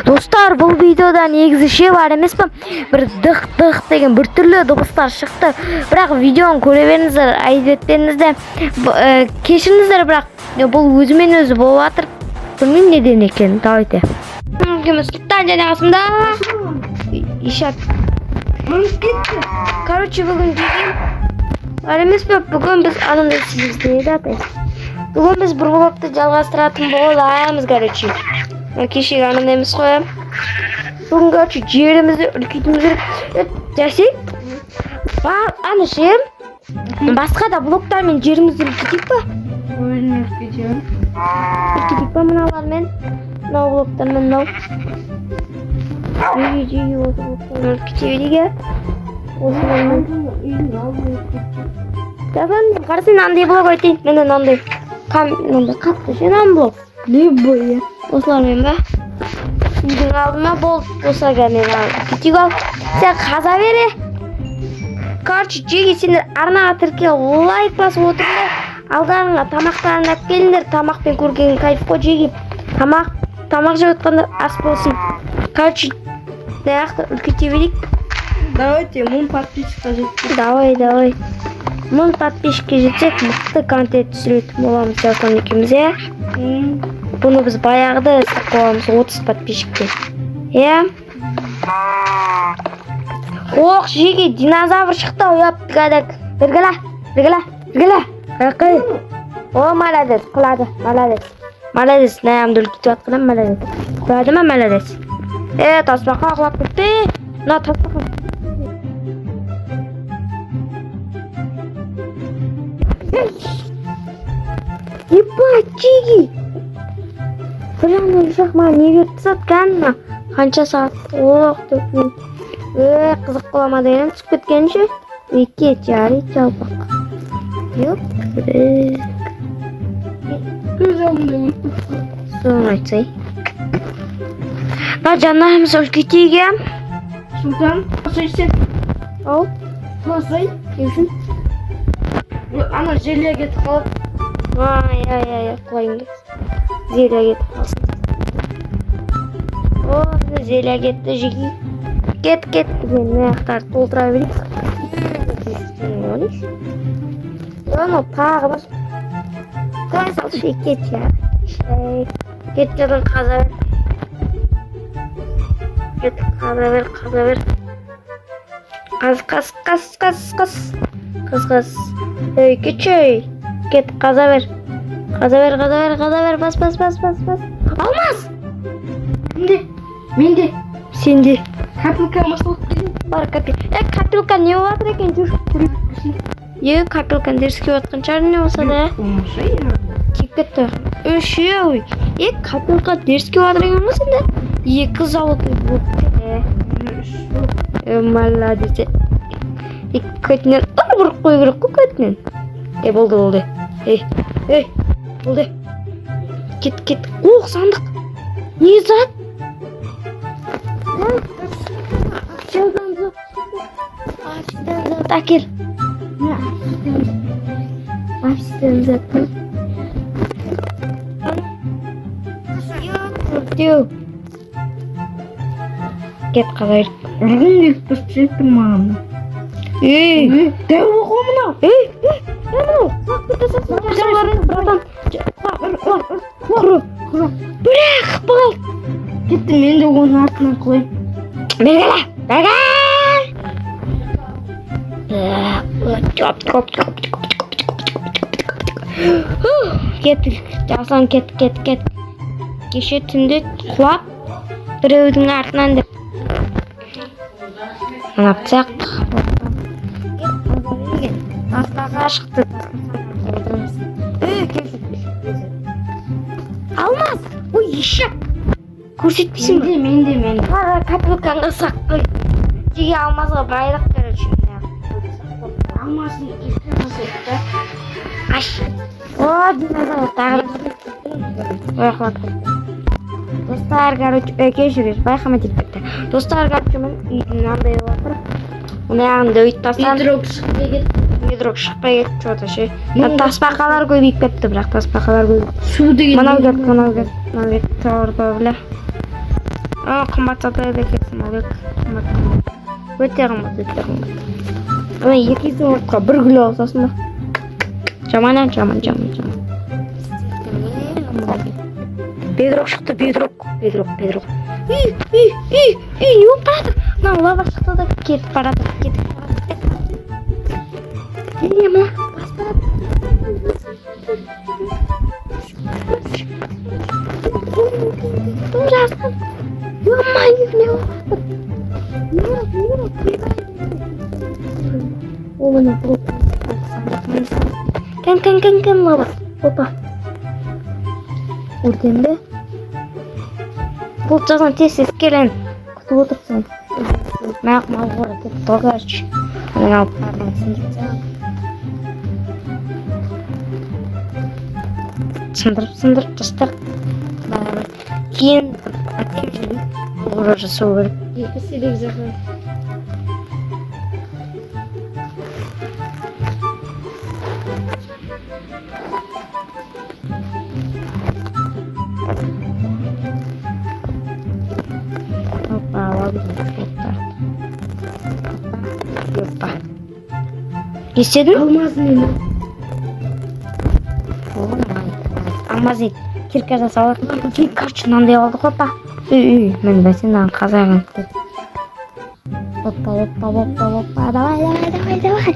Достар, бұл видеода негізі ше бар емес па, бір дық дық деген біртүрлі дыбыстар шықты, бірақ видеоны көре беріңіздер, айып етпеңіздер. Кешіріңіздер, бірақ бұл өзімен өзі болып жатыр, білмеймін неден екенін. Давайте. Сұлтан және қасымда Ишат. Ұрып кетті. Короче, бүгін деген бар емес пе, бүгін біз анандай істейміз не еді. Бүгін біз бір блогты жалғастыратын боламыз, короче. Мына кешегі анандай емес қой. Бүгін, короче, жерімізді үлкейтуіміз керек. Жәсе, бар ана ше, басқа да блоктармен жерімізді үлкейтейік па? Өзім ұрып кетемін. Үлкейтейік па мыналармен? Мынау блоктармен, мынау. Жеге, жеге, осы блоктармен үлкейте берейік, иә? Осылармен. Үйдің алдына ұрып кетті. Жасан, қарасай, мынандай блок айтайын. Міне, мынандай. Мынандай қатты ше, мынандай блок. Любой. Осылармен ба? Үйдің алдыма болды. Осыларға мен кетейік ал. Сен қаза бере. Короче, жеге, сендер арнаға тіркел, лайк басып отырыңдар. Алдарыңа тамақтарын алып келіңдер. Тамақпен көрген кайф қой, жеге. Тамақ жеп отқандар ас болсын. Короче, мына жақты үлкейте берейік. Давайте 1000 подписчикқа жетті. Давай, давай. 1000 подписчикке жетсек, мықты контент түсіретін боламыз Жасұлан екеуміз, иә? Бұны біз баяғыда істеп қойғанбыз 30 подписчикте. Иә? Ох, жеге, динозавр шықты, ұяп гадак. Бергіле, бергіле, бергіле. Қақай. О, молодец, құлады, молодец. Молодец, нәмді үлкейтіп жатқан, молодец. Құлады ма, молодец. Е, тасбақа құлап кетті. Мына тасбақа. Ебать, жеге. Бір жағынан бір жақ маған не беріп тастады кәдімгі. Қанша сағат? Ох, 4 минут. Е, қызық бола ма деген түсіп кеткенше. Екі жарайды жалпақ. Ёп. Көз алдымда өліп кетті. Соны айтсай. Мына жанарымыз үлкейтейік, иә? Сұлтан, құласай сен. Ау, Құласай. не үшін? Ана желе кетіп қалып. Ай, ай, ай, ай, құлайын деп. Зеля кетіп қалсын. О, міне зеля кетті, жеге. Кет, кет. Міне, мына жақтарды толтыра берейік. Анау тағы бір. Қой салшы, кет, я. Кет, жерден қаза бер. Кет, қаза бер, қаза бер. Қаз, қаз, қаз, қаз, қаз. Қаз, қаз. Ей, кетші, ей. Кет, қаза бер. Қаза бер, қаза бер, қаза бер. Бас, бас, бас, бас, бас. Алмаз! Менде. Менде. Сенде. Копилка масылып келейін. Бар копилка. Е, копилка не болып жатыр екен, жүр. Көрейік. Е, копилканы теріс киіп жатқан шығар, не болса да. Болмаса, я. Киіп кетті. Үшеу. Е, копилка теріс киіп жатыр екен ғой сенде. Екі золотой блок. Е, Үш. е, молодец. Е, көтінен ұрып ұрып қою керек қой көтінен. Е, болды, болды. Ей, ей, болды. Кет, кет. Ох, сандық. Не зат? Обсидиан зат. Обсидиан зат әкел. Обсидиан зат. Төртеу. Кет, қалай. Ұрғым келіп тұр, жеттің маған. Ей, Ей, дәу ғой мынау. ей, ей, мынау. Құлап кете салсын, братан. Құла, құла, құра. Құра. Бірақ бол. Кетті, мен де оның артынан құлаймын. Бергеле, бергел. Кет, Жасұлан, кет, кет, кет. Кеше түнде құлап, біреудің артынан деп. Мына пышақ. Тасбақа шықты. Ей, келші. Алмаз! Ой, ешек! Көрсетпейсің бе? Менде, менде, менде. Қара копилканы ысақ қой. Жеге алмазға байрақ, короче. Алмасын екі жасайды да. Аш. О, динозавр тағы да. Ой, құлап кетті. Достар, короче, кешіріңіз, байқамай тиіп кетті. Достар, короче, міне үйдің мынандай болып жатыр. Мына жағында өйтіп тастадым. Бедрок шықпай кетті. Бедрок шықпай кетті, что-то ше. Тасбақалар көбейіп кетті, бірақ тасбақалар көбейіп. Су деген. Мынау кетті, мынау кетті, мынау кетті, торды бля. Қымбат сатады екенсің, Малбек. Қымбат, қымбат. Өте қымбат, өте қымбат. Ана 200 ортқа бір гүл алсасын ба? Жаман, ә, жаман, жаман, жаман. Бедрок шықты, бедрок, бедрок, бедрок. Үй, үй, үй, үй, не болып бара жатыр? Мына лава шықты да кетіп бара жатыр, кетіп бара жатыр. Не, мына басып барады. Жасын. Ё-моё, не болып жатыр? Не болады, не болады? О, міне, бұл. Кән, кән, кән, кән, лава. Опа. Өртен бе? Бұл жазған, тез, тез кел енді. Күтіп отырсың. Мә, мал қора кетті ғой, короче. Ана алып қарнын сындырып тастаған. Сындырып, сындырып тастақ. Бәрі. Кейін әдемі жерге қора жасау керек. Екі серек жақын. Опа, ладно, опа. Опа. Не істедің? Алмазный. Ой, алмазный кирка жасап алайық. Кейін, короче, мынандай алдық, опа. Үй, үй, міне, бәсе, мынаны қазайық. Опа, опа, опа, опа, давай, давай, давай, давай.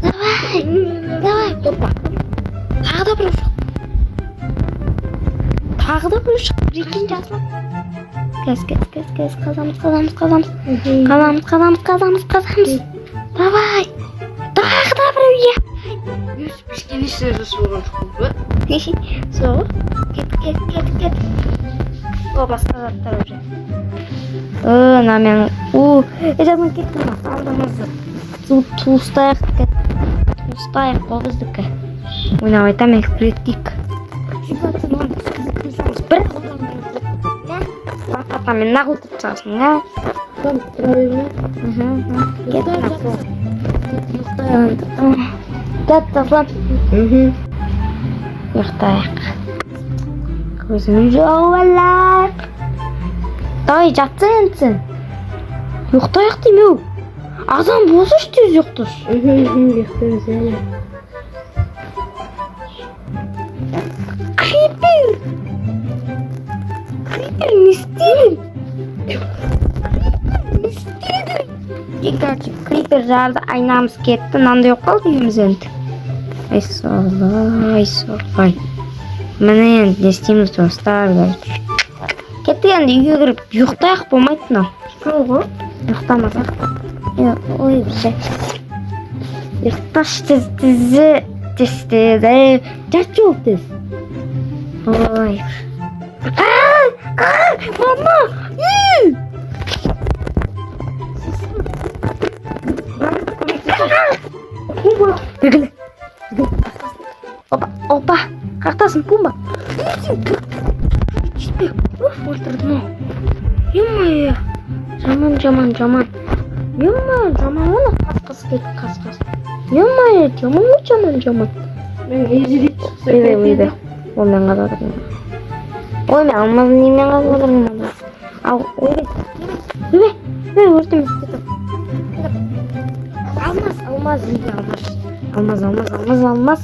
Давай, давай, опа. Тағы да біреу шықты. Тағы да біреу шықты. Прикинь, Жасұлан. Кәз, кәз, кәз, кәз, қазамыз, қазамыз, қазамыз. Қазамыз, қазамыз, қазамыз, қазамыз. Давай. Тағы да біреу, иә. Юсуп кішкене жасап алған жоқ па? Сол. Кет, кет, кет, кет. О, басқа заттар уже. Мына мен, у, жазын кетті мына сандығымызды. Туыстайық, кет. Туыстайық, ол біздікі. Ойнап айтамын, реттейік. Бір лопатамен нақ өлтіріп тастағансың, ә? Там тұра берме. Кет, кет, Аслан. Ұйықтайық. Көзім жауып алайық. Давай, жатсың енді сен. Ұйықтайық деймін, ау. Азан болсыншы, тез ұйықташы. Ұйықтаймыз, әлі. Крипер! Крипер, не істедің? Крипер, не істедің? И, короче, крипер жарды, айнамыз кетті. Мынандай болып қалды үйіміз енді. Ай, солай, солай. Міне, енді не істейміз, достар, короче. Кеттік енді үйге кіріп ұйықтайық, болмайды мынау. Сол ғой. Ұйықтамасақ. Е, ой, бже. Ұйықташы тез, тез, тез, тез, ей, жатшы ол тез. Ой. А, а, мама! Үй! Бергіле. Опа, опа. Қаяқтасың, Пумба? Тиіспе. Уф, өлтірдім ау. Ё-моё. Жаман, жаман, жаман. Ё-моё, жаман оны қас-қас кетті, қас-қас. Ё-моё, жаман ғой, жаман, жаман. Мен ежірейіп шықса Ойбай, ойбай. Ол мен қазып отырмын. Ой, мен алмаз немен қазып отырмын? Ал, ойбай, ойбай, ойбай, өртеме. Алмаз, алмаз, үйде алмаз. Алмаз, алмаз, алмаз, алмаз.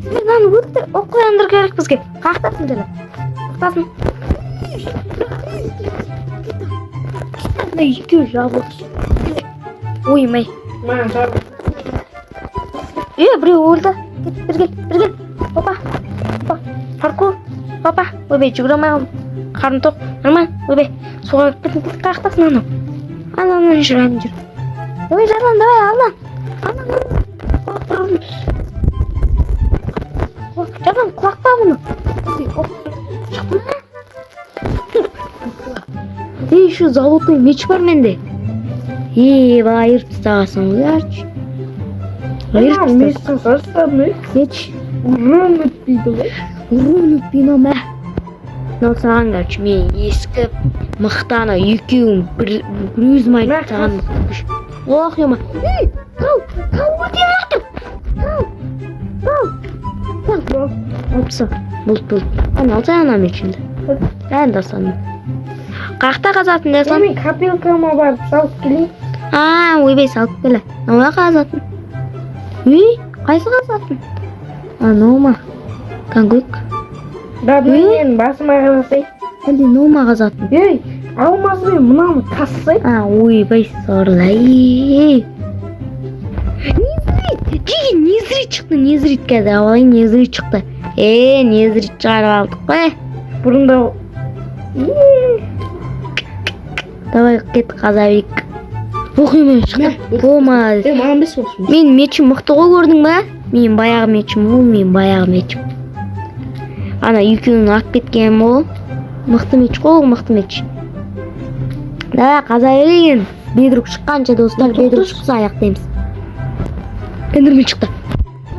Мынаны өлтір, оқ қояндыр керек бізге. Қаяқтасың, Жәле? Қаяқтасың? Мына екеуі жабылды. Ой, май. Маған жабық. Е, біреу өлді. Кет, бері кел, бері кел. Опа, опа, паркур. Опа, ойбай, жүгіре алмай қалдым. Қарным тоқ. Нормально, ойбай. Суға кіріп кеттім. Кет, қаяқтасың анау? Ана, ана жүр, ана жүр. Давай, Жарлан, давай, алла. Ана, ана. Жарлан, құлақпа бұны. Шықты ма? Ей, еще золотой меч бар менде. Ей, айырып тастағансың ғой, арч. Айырып Меч тастағансың. Меч. Меч. Урон өтпейді ғой. Урон өтпей ма, мә? Мынау саған, короче, мен ескі мықты ана екеуін бір өзім айтып тастаған. Ох, ема. Ей, тау, тау өте мықты. Тау, тау, тау. Алыпса, болды, болды. Ана, алсай ана мечімді. Бәрін тастадым. Қақта қазатын, Жасұлан? Мен копилкама барып салып келейін. А, ойбай, салып келе. Мынау қазатын. Үй, қайсы қазатын? Анау ма? Кәңгүк. Родной, мен басыма қарасай. Әлде мынау ма қазатын? Ей, алмазбен мынаны тассай. А, ойбай, сорлай. Незрит, жеге незрит шықты, незрит қазір алайын, незрит шықты. Е, незрит шығарып алдық қой. Бұрында. Давай, кет, қаза берейік. Оқимын, шықты. Болмады. Е, маған бес болсын. Мен мечім мықты ғой, көрдің ба? Менің баяғы мечім ол, менің баяғы мечім. Ана екеуін алып кеткенім ол. Мықты меч қой ол, мықты меч. Давай, қаза берейін. Бедрок шыққанша, достар, бедрок шықса аяқтаймыз. Эндермен шықты.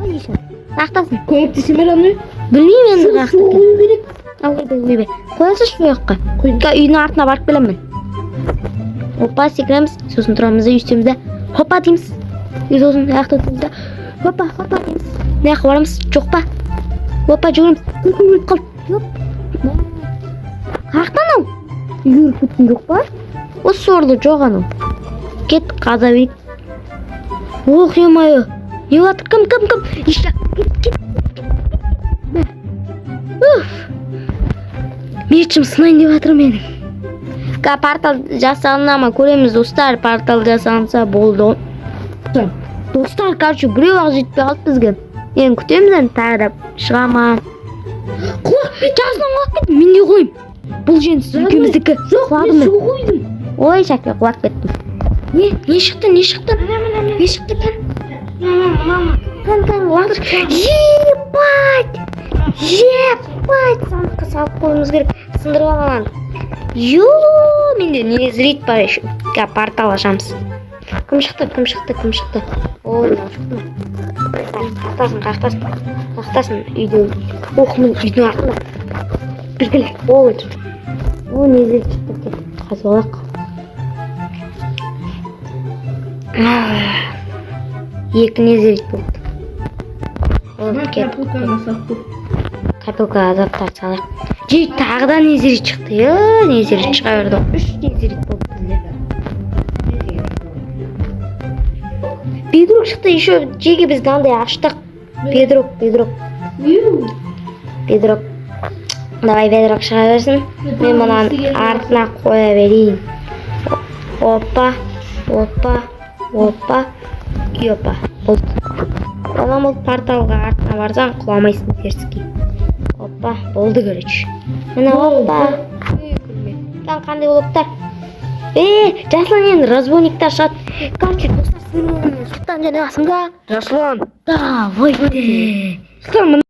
Ой, еще. Ақтасын. Көмектесе ме, родной? Білмеймін енді Су қаяқта. құю керек. А, ойбай, ойбай. Қоя салшы бұл жаққа. Қойдым. Үйдің артына барып келемін мен. Опа, секіреміз, сосын тұрамыз да үстеміз да хопа дейміз. И сосын аяқта тұрамыз да хопа, хопа дейміз. Мына жаққа барамыз, жоқ па? Опа, жүгіреміз. Күлкім өліп қалды. Жоқ. Қаяқта анау? Үйге кіріп кеткен жоқ па? Осы сорлы жоқ анау. Кет, қаза берейік. Ох, ё-моё. Не жатыр? Кім, кім, кім? Еще. Кет, кет. Мә. Уф. Мечім сынайын деп жатыр менің. Ка портал жасалына ма, көреміз, достар. Портал жасалынса болды. Достар, короче, біреу ақ жетпей қалды бізге. Енді күтеміз енді, тағы да шыға ма. Құлап кетті, Жасұлан құлап кетті. Мен де құлаймын. Бұл жеңіс екеуміздікі. Жоқ, Құладым мен мен. су құйдым. Ой, Шәке, құлап кеттім. Не, не шықты, не шықты? Не шықты, кән? Кән, кән, лақтыр. Ебать! Ебать! Сандыққа салып қоюымыз керек. Сындырып алған. Ё, менде незрит бар еще. Ка, портал ашамыз. Кім шықты, кім шықты, кім шықты? Ой, мынау шықты ма? Қақтасын, қақтасын, қақтасын үйде. Ох, міне үйдің артында. Бір. Ой, о, незрит шықты екен. Қазып алайық. Екі незрит болды. Болды, кеттік. Копилкама салып қой. Копилка заттар салайық. Жей, тағы да незрит шықты. Е, незрит шыға берді. Үш незрит болды бізде. Бедрок шықты еще, жеге, біз мынандай аштық. Бедрок, бедрок, бедрок. Давай, бедрок шыға берсін. Мен мынаның артына қоя берейін. Опа, опа, опа, и опа. Болды. Одан бұл порталға артына барсаң, құламайсың теріске. Опа, болды, короче. Міне, опа. Үй, күлме. Кән, қандай блоктар? Е, Жасұлан, енді разбойниктар шығады. Короче, достар, сіздермен Сұлтан және Асымға. Жасұлан. Давайте. Сұлтан, мына